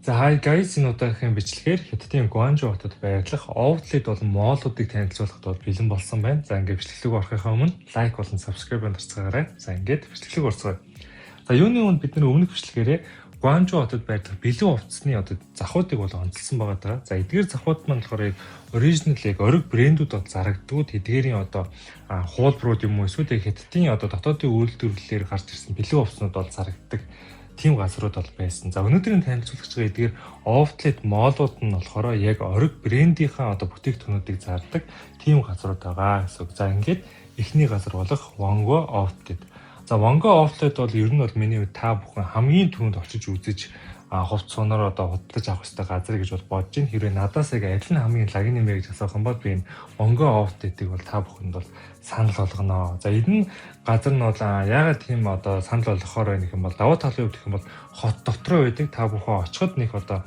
За, hi guys, энэ удаагийн бичлэгээр Хятадын Гуанчжоу хотод байрлах outlet болон mall-уудыг танилцуулахад бол бэлэн болсон байна. За, ингээд бичлэг рүү орохынхаа өмнө like болон subscribe дарцгаагаарай. За, ингээд бичлэг рүү орцгоё. За, юуны өмнө бид нар өмнөх бичлэгээрээ Гуанчжоу хотод байрлах бэлэн хувцсны одоо завхуудыг бол онцлсон байгаа даа. За, эдгээр завхууд маань болохоор яг original, яг ориг брэндүүд бол зарагддаг. Тэдгээрийн одоо хуулбарууд юм уу, эсвэл яг Хятадын одоо дотоодын үйлдвэрлэлээр гарч ирсэн бэлэн хувцснууд бол зарагддаг тийм газрууд бол байсан. За, өнөөдрийн танилцуулах байгаа эдгээр outlet mall-ууд нь болохоор яг ориг брендийнхаа одоо бүтээгдэхүүнүүдийг зардаг тийм газрууд байгаа гэсэн үг. За, ингээд эхний газар болох Wanguo Outlet. За, Wanguo Outlet бол ер нь бол миний хувьд та бүхэн хамгийн түрүүнд очиж үзэж, хувцас сунаар одоо худалдаж авах хэрэгтэй газар гэж бол бодож байна. Хэрвээ надаас яг аль нь хамгийн лагин юм бэ гэж асуух юм бол би энэ Wanguo Outlet-ийг бол та бүхэнд бол санал болгоно. За, энэ газар нь бол яагаад тийм одоо санал болгохоор байна гэх юм бол давуу талын хувьд гэх юм бол хот дотроо байдаг, та бүхэн очиход нэг одоо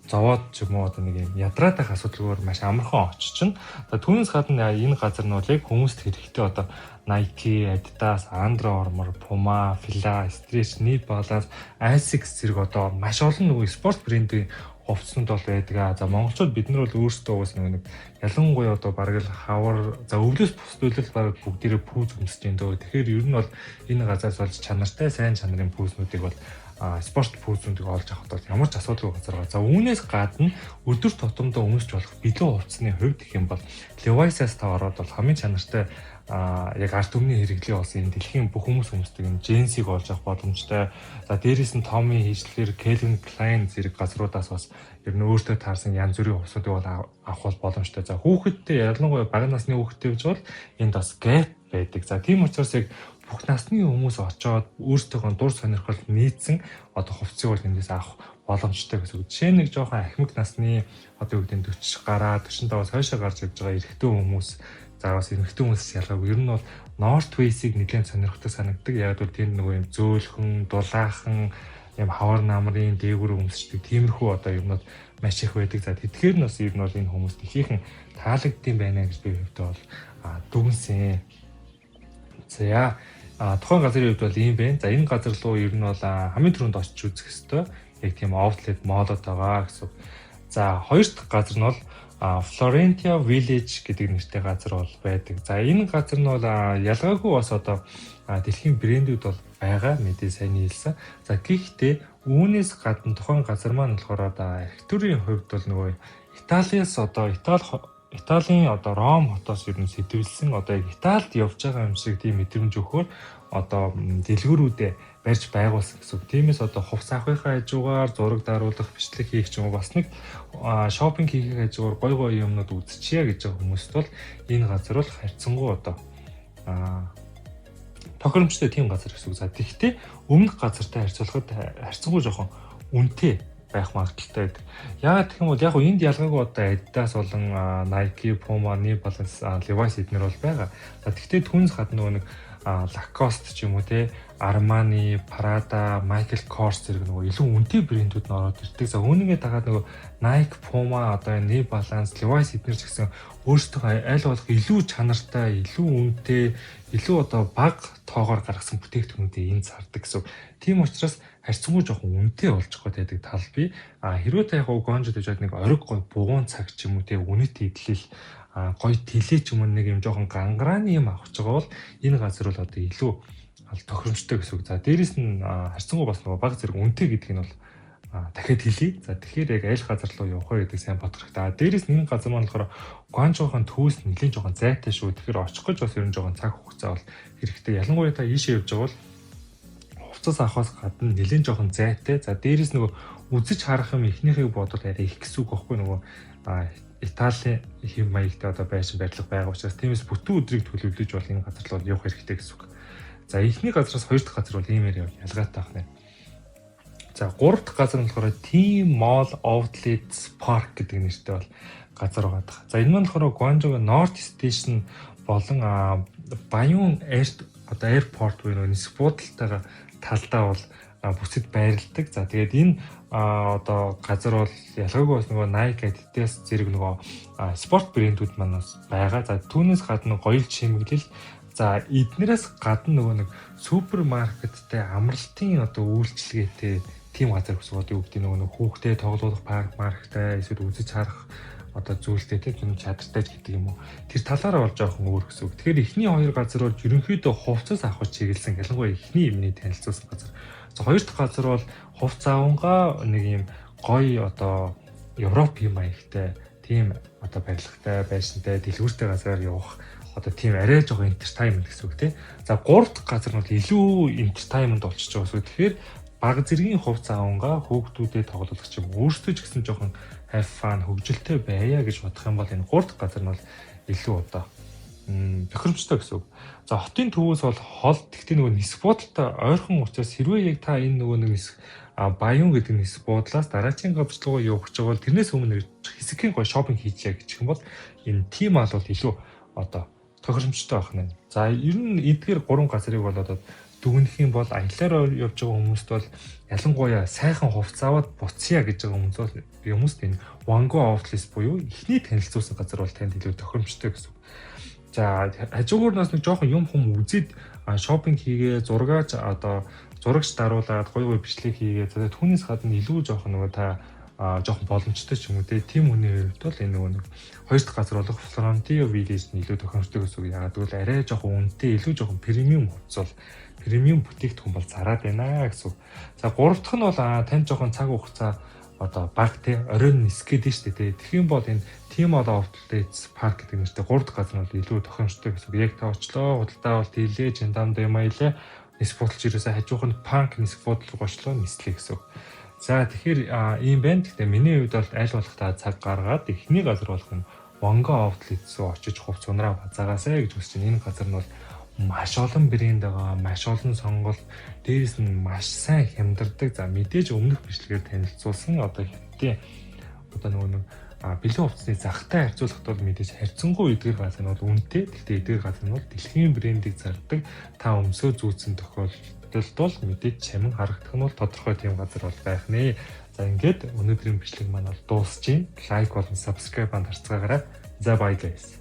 зовоод ч юм уу, одоо нэг юм ядраатах асуудалгүйгээр маш амархан очиж. За, түүнээс гадна энэ газар нь бол яг хүмүүст хэрэгтэй одоо Nike, Adidas, Under Armour, Puma, Fila, Stretch, New Balance, Asics зэрэг одоо маш олон нөгөө спорт брендийн хувцснууд бол байдаг. За, монголчууд бид нар бол өөрсдөө уус нөгөө нэг ялангуяа одоо бараг л хавар, за, өвлөөс бусд үйлэл бараг бүгдээрээ пүүз өмсөж байна дөө. Тэгэхээр ер нь бол энэ газраас болж чанартай, сайн чанарын пүүзнүүдийг бол, спорт пүүзнүүдийг олж авахд бол ямар ч асуудалгүй газар байгаа. За, үүнээс гадна өдөр тутамдаа өмсч болох бэлэн хувцсны хувьд гэх юм бол Levi's-аас та ороод бол хамгийн чанартай, яг ард түмний хэрэглээ болсон энэ дэлхийн бүх хүмүүс өмсдөг энэ джинсийг олж авах боломжтой. За, дээрээс нь Tommy Hilfiger, Calvin Klein зэрэг газруудаас бас ер нь өөртөө таарсан янз бүрийн хувцсуудыг бол авах бол боломжтой. За, хүүхэдтэй, ялангуяа бага насны хүүхэдтэй гэж бол энд бас Gap байдаг. За, тийм учраас яг бүх насны хүмүүс очоод өөрсдийнхөө дур сонирхолд нийцсэн одоо хувцсыг бол эндээс авах боломжтой гэсэн үг. Жишээ нь нэг жоохон ахмад насны, одоо юу гэдэг нь, 40 гараа, 45-аас хойшоо гарч ирж байгаа эрэгтэй хүмүүс, за, бас эмэгтэй хүмүүс ялгаагүй ер нь бол North Face-ийг нэлээд сонирхдаг санагддаг. Яг бол тэнд нөгөө юм зөөлхөн, дулаахан юм хавар намрын дээгүүр өмсчдэг тиймэрхүү одоо юмнууд маш их байдаг. За, тэдгээр нь бас ер нь бол энэ хүмүүст ихээхэн таалагдсан байна гэж би хувьдаа бол дүгнсэн. За, тухайн газрын хувьд бол ийм байна. За, энэ газар руу ер нь бол хамгийн түрүүнд очиж үзэх ёстой. Яг тийм outlet mall-ууд байгаа гэсэн. За, хоёр дахь газар нь бол Florentia Village гэдэг нэртэй газар бол байдаг. За, энэ газар нь бол ялгаагүй бас одоо дэлхийн брэндүүд бол байгаа, мэдээ сайн хэлсэн. За, гэхдээ үүнээс гадна тухайн газар маань болохоор одоо архитектурын хувьд бол нөгөө Италиас, одоо Италийн одоо Ром хотоос ер нь сэдэвлэсэн, одоо яг Италид явж байгаа юм шиг тийм мэдрэмж өгөхөөр одоо дэлгүүрүүдээ барьж байгуулсан гэсэн үг. Тиймээс одоо хувцас авахынхаа хажуугаар зураг даруулах, бичлэг хийх ч юм уу, бас нэг шопинг хийх хажуугаар гой гой юмнууд үзчихье гэж байгаа хүмүүст бол энэ газар бол харьцангуй одоо тохиромжтой тийм газар гэсэн үг. За, тэгэхдээ өмнөх газартай харьцуулахад харьцангуй жоохон үнэтэй байх магадлалтай байдаг. Яагаад гэх юм бол яг энд ялгаагүй одоо Adidas болон Nike, Puma, New Balance, Levi's эднэр бол байгаа. За, тэгэхдээ түүнээс гадна нөгөө нэг Lacoste ч юм уу те, Armani, Prada, Michael Kors зэрэг нөгөө илүү үнэтэй брэндүүд нь ороод ирдэг. За, үүнийгээ дагаад нөгөө Nike, Puma, одоо New Balance, Levi's эднэр ч гэсэн өөрсдөө аль болох илүү чанартай, илүү үнэтэй, илүү одоо бага тоогоор гаргасан бүтээгдэхүүнүүдийг энд зардаг гэсэн. Тийм учраас харьцангуй жоохон үнэтэй болж байдаг тал бий. А хэрвээ та яг Гуанчжоуд явж нэг ориг гой бугуун цаг ч юм уу те, үнэтэй идэлэл, гоё тэлээ ч юм уу, нэг юм жоохон гангaraаны юм авах гэж байгаа бол энэ газар бол одоо илүү тохиромжтой гэсэн үг. За, дээрэс нь харьцангуй бас нөгөө баг зэрэг үнэтэй гэдгийг нь бол дахиад хэлье. За, тэгэхээр яг аль газар руу явах вэ гэдэг сайн бодох хэрэгтэй. Дээрэс нь энэ газар маань болохоор Гуанчжоухан төвөөс нэлээд жоохон зайтай шүү. Тэгэхээр очих гэж бас ер нь жоохон цаг хугацаа бол хэрэгтэй. Ялангуяа та ийшээ явж байгаа бол хувцас авахаас гадна нэлээд жоохон зайтай. За, дээрэс нөгөө үзэж харах юм эхнийхийг бодвол арай их гэсэн үг байхгүй, нөгөө Италийн хэв маягтай одоо байшин барилга байгаа учраас тиймээс бүтэн өдрийг төлөвлөж бол энэ газар руу явах хэрэгтэй гэсэн үг. За, эхний газараас хоёр дахь газар бол иймээр ялгаатай байна. За, гурав дахь газар нь болохоор Team Mall Outlets Park гэдэг нэртэй бол газар байгаа. За, энэ маань болохоор Guangzhou North Station болон Baiyun Air одоо airport буюу нисэх буудалтайгаа талдаа бол бүсэд байрладаг. За, тэгээд энэ одоо газар бол ялгаагүй бас нөгөө Nike, Adidas зэрэг нөгөө спорт брэндүүд маань бас байгаа. За, түүнээс гадна гоёл чимэглэл. За, эднэрээс гадна нөгөө нэг супермаркеттэй, амралтын одоо үйлчилгээтэй Тийм газар гэсэн одоо юу гэдэг, нөгөө хүүхдээ тоглуулах парк марктай, эсвэл үзэж харах одоо зүйлтэй, тийм чадвартай ч гэдэг юм уу. Тэр талаараа бол жоохон өөр гэсэн үг. Тэгэхээр эхний хоёр газар бол ерөнхийдөө хувцас авах чиглэсэн, ялангуяа эхний юмны танилцуулсан газар. За, хоёр дахь газар бол хувцас авангаа нэг юм гоё одоо Европ юм маягтай тийм одоо барилгатай, байшинтай, дэлгүүртэй газараар явах одоо тийм арай жоохон entertainment гэсэн үг, тий. За, гурав дахь газар нь бол илүү entertainment болчихж байгаа гэсэн. Тэгэхээр бага зэргийн хувцас авангаа хүүхдүүдэд тоглох ч юм, өөрсдөө ч гэсэн жоохон have fun, хөгжилтэй байя гэж бодох юм бол энэ гурав дахь газар нь бол илүү одоо тохиромжтой гэсэн үг. За, хотын төвөөс бол хол, гэхдээ нөгөө нисэх буудалтай ойрхон учраас хэрвээ яг та энэ нөгөө нэг нисэх Баян гэдэг нисэх буудлаас дараачийн газар руу явах гэж байгаа бол тэрнээс өмнө хэсэгхэн гоё shopping хийжээ гэх юм бол энэ Tmall бол илүү одоо тохиромжтой байх нь. За, ер нь эдгээр гурван газрыг бол одоо дүгнэх юм бол аяллаар явж байгаа хүмүүст бол, ялангуяа сайхан хувцас аваад буцъя гэж байгаа хүмүүс бол хүмүүст энэ Wanguo Outlets буюу эхний танилцуулсан газар бол танд илүү тохиромжтой гэсэн үг. За, хажуугаар нас нэг жоохон юм хүм үзээд shopping хийгээ, зургаач одоо зурагч даруулаад гоё гоё бичлэг хийгээ. За, түүнээс гадна илүү жоохон нөгөө та жоохон боломжтой ч юм уу, тийм хүний хувьд бол энэ нөгөө нэг хоёр дахь газар болох Frontier Village нь илүү тохиромжтой гэсэн үг. Яагаад гэвэл арай жоохон үнэтэй, илүү жоохон премиум хувцас бол премиум бүтээгдэхүүн бол зараад байна гэсэн үг. За, гурав дахь нь бол танд жоохон цаг хугацаа одоо баг, те, оройн нисгээд нь шүү дээ. Тэгэх юм бол энэ Tmall Outlets Park гэдэг нэртэй гурав дахь газар нь бол илүү тохиромжтой гэсэн үг. Яг та очлоо, худалдаа авалт хийлээ, Чиндамд юм аялаа, нисэх буудалч ерөөсөө хажуух нь парк нисэх буудал руу очлоо, нислээ гэсэн үг. За, тэгэхээр ийм байна. Гэхдээ миний хувьд бол аль болох та цаг гаргаад эхний газар болох нь Wanguo Outlets руу очиж хувцас унраа базаагаасай гэж хүсэж байна. Энэ газар нь бол маш олон брэнд байгаа, маш олон сонголт, дээрээс нь маш сайн хямдардаг. За, мэдээж өмнөх бичлэгээр танилцуулсан одоо Хятадын одоо нөгөө нэг бэлэн хувцсны захтай харьцуулахад бол мэдээж харьцангуй эдгээр газар нь бол үнэтэй. Гэхдээ эдгээр газар нь бол дэлхийн брендийг зардаг. Та өмсөө зүүцсэн тохиолдолд бол мэдээж чамин харагдах нь бол тодорхой тийм газар бол байх нэ. За, ингээд өнөөдрийн бичлэг маань бол дуусч байна. Like болон subscribe дарцгаагаарай. За, bye guys.